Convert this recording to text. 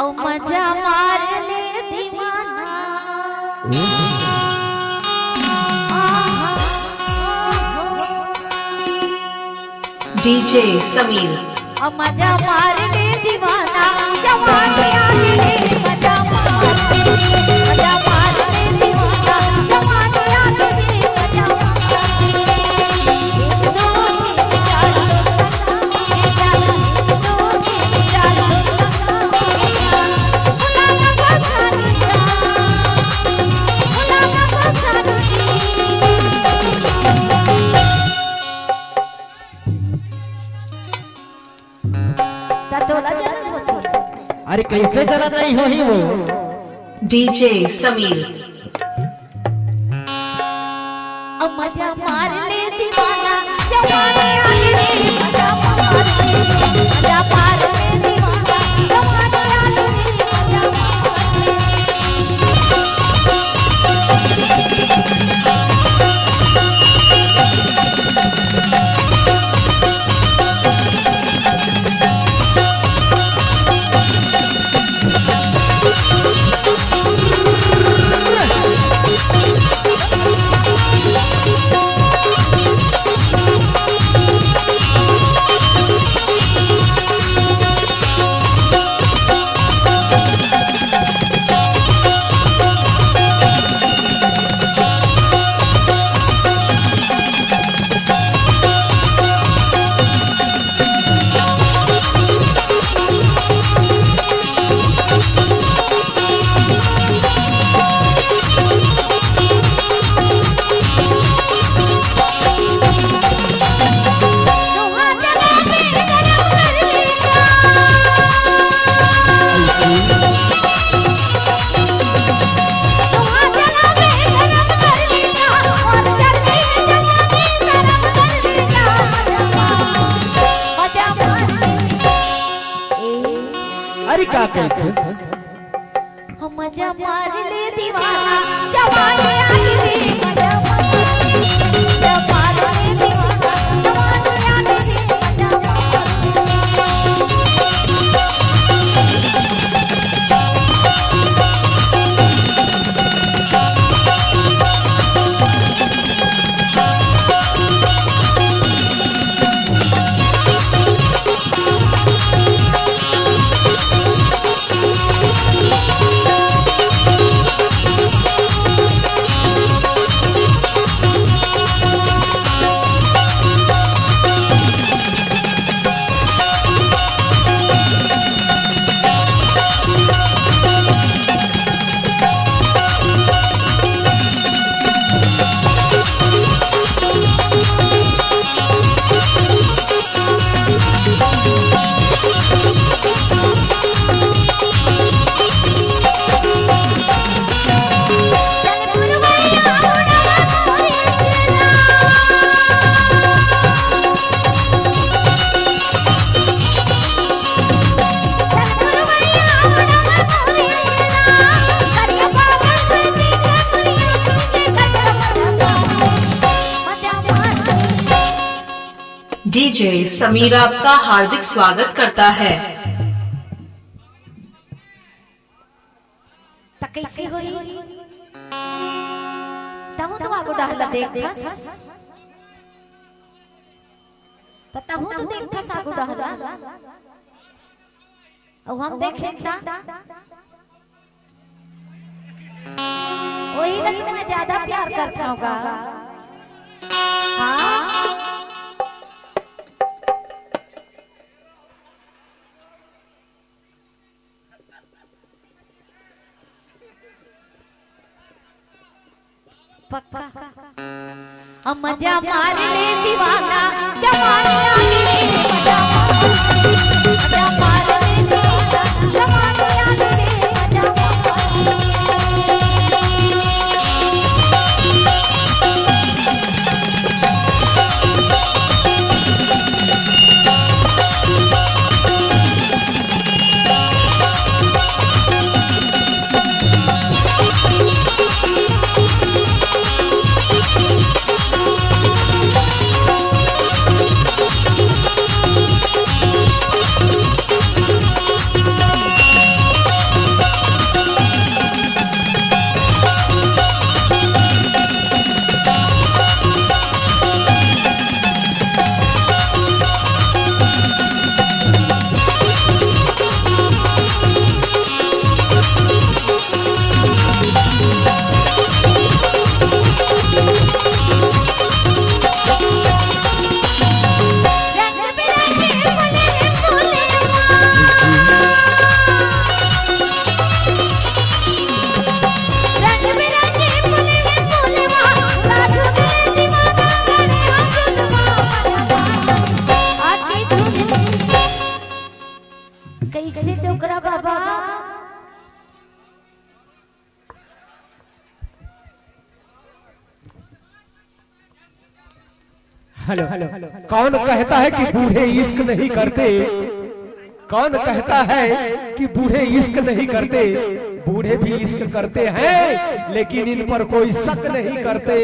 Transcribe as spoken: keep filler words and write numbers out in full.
अउ मजा मार ले दीवाना। आहा, ओहो। डीजे समीर। अउ मजा मार ले दीवाना, जवानी आ गई, मजा मार ले, मजा मार ले दीवाना, जवानी आ गई, मजा मार ले। एक, दो, तीन, चार, त तोला जलन होथे। अरे, कैसे जलन नहीं होही वो? डीजे समीर। अब मजा मार ले दीवाना, जवानी आ गई, मजा मार ले, मजा मार ले दीवाना, जवानी आ गई, मजा मार ले। अरे का कहिथे? हम मजा मार ले दीवाना, जवानी आ गई, मजा मार ले, मजा मार ले दीवाना, जवानी आ गई, मजा मार ले। डीजे समीर आपका हार्दिक स्वागत करता है। त कइसे होही? तहूँ तो आगू डहर ला देखथस, त तहूँ तो देखथस आगू डहर ला। अउ हम देखेन त ओही ला तो मैं ज्यादा प्यार करथंव गा। हाँ। पक्का। अब मजा मार ले दीवाना, जवानी आ गई, मजा मार ले, मजा मार ले दीवाना, जवानी आ गई, मजा मार ले। बाबा। हेलो। कौन कहता है कि बूढ़े इश्क नहीं करते? कौन कहता है कि बूढ़े इश्क नहीं करते? बूढ़े भी इश्क करते हैं, लेकिन इन पर कोई शक नहीं करते।